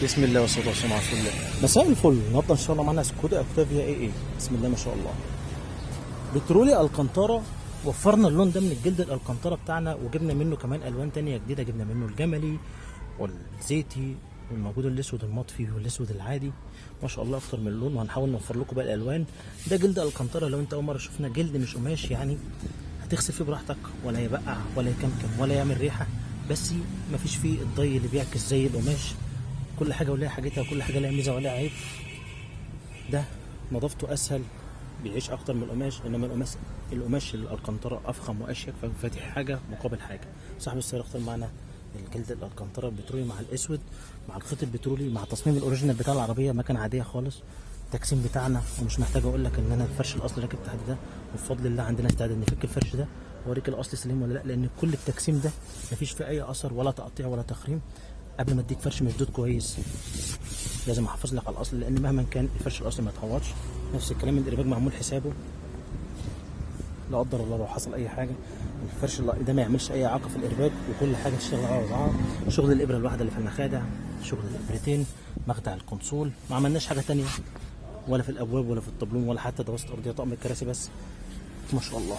بسم الله والصلاة والسلام على رسول الله. مساء الفل. النهارده ان شاء الله معانا سكودا اوكتافيا A8، بسم الله ما شاء الله، بترولي الكانتارا. وفرنا اللون ده من الجلد الالكانتارا بتاعنا، وجبنا منه كمان الوان تانية جديده. جبنا منه الجملي والزيتي والموجود الاسود المطفي والاسود العادي، ما شاء الله اكتر من لون، وهنحاول نوفر لكم باقي الالوان. ده جلد الكانتارا، لو انت اول مرة شفنا جلد مش قماش، يعني هتغسل فيه براحتك، ولا يبقع ولا يكمكم ولا يعمل ريحه، بس مفيش فيه الضي اللي بيعكس زي القماش. كل حاجة وليها حاجتها، وكل حاجة لها ميزة ولها عيب. ده نظافته اسهل، بيعيش اكتر من القماش، انما القماش الالكانتارا افخم واشيك، فدي حاجة مقابل حاجة. صاحب السيارة اختار معانا الجلد الالكانتارا البترولي مع الاسود مع الخيط البترولي مع تصميم ال original بتاع العربيه، مكنه عادية خالص. التقسيم بتاعنا، ومش محتاج اقول لك ان انا الفرش الاصلي راكب تحت ده، وبفضل الله عندنا استعداد نفك الفرش ده واوريك الاصل سليم ولا لا، لان كل التقسيم ده مفيش فيه اي اثر ولا تقطيع ولا تخريم. قبل ما اديك فرش مشدود كويس لازم احافظ لك على الاصل، لان مهما كان الفرش الاصلي ما يتعوضش. نفس الكلام الارباج معمول حسابه، لا قدر الله لو حصل اي حاجة الفرش ده ما يعملش اي اعاقه في الارباج، وكل حاجة تشتغل على بعضها. شغل الابره الواحدة اللي في المخادع، شغل الابرتين، مخدع الكونسول، ما عملناش حاجة تانية ولا في الابواب ولا في الطبلون ولا حتى دواسه ارضية، طقم الكراسي بس ما شاء الله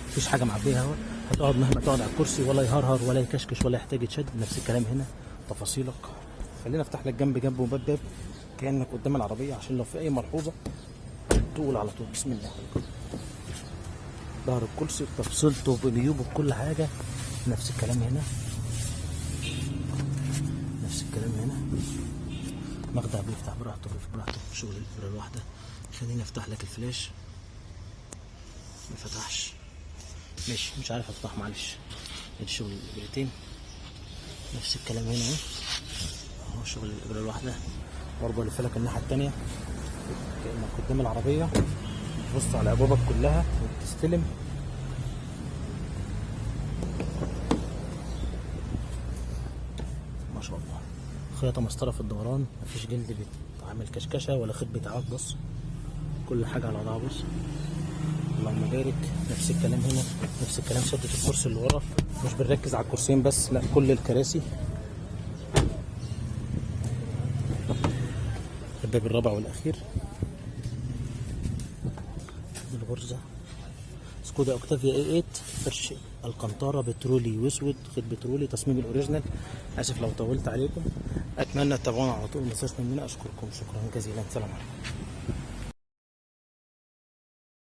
مفيش حاجة معبيه اهو. هتقعد مهما تقعد على الكرسي ولا يهرهر ولا يكشكش ولا يحتاج يتشد. نفس الكلام هنا تفاصيلك. خلينا افتح لك جنب جنب وباب باب كانك قدام العربية، عشان لو في اي ملحوظة تقول على طول. بسم الله. ظهر الكرسي بتفصيلته بجيوبه بكل حاجة. نفس الكلام هنا، نفس الكلام هنا. مخدع بيفتح براحته بيفتح براحته، شغل الابره الواحدة. خليني افتح لك الفلاش، ما فتحش، ماشي مش عارف افتح معلش. ادي شغل الابرتين. نفس الكلام هنا اهو، اهو شغل الابره الواحدة. برضه الف لك الناحية التانية كانك قدام العربية، تبص على ابوابك كلها وبتستلم. ما شاء الله خياطة مسطرة في الدوران، مفيش جلد بيتعمل كشكشه ولا خيط بيتعوج. بص كل حاجة على بعضها، بص اللهم بارك. نفس الكلام هنا، نفس الكلام شدة الكرسي اللي ورا. مش بنركز على الكرسيين بس، لا كل الكراسي. الباب الرابع والاخير بالغرزه. سكودا اوكتافيا A8، فرش القنطرة بترولي واسود، خيط بترولي، تصميم ال original. اسف لو طولت عليكم، اتمنى تتابعونا على طول، ما تنساش مننا. اشكركم شكرا جزيلا، سلام عليكم.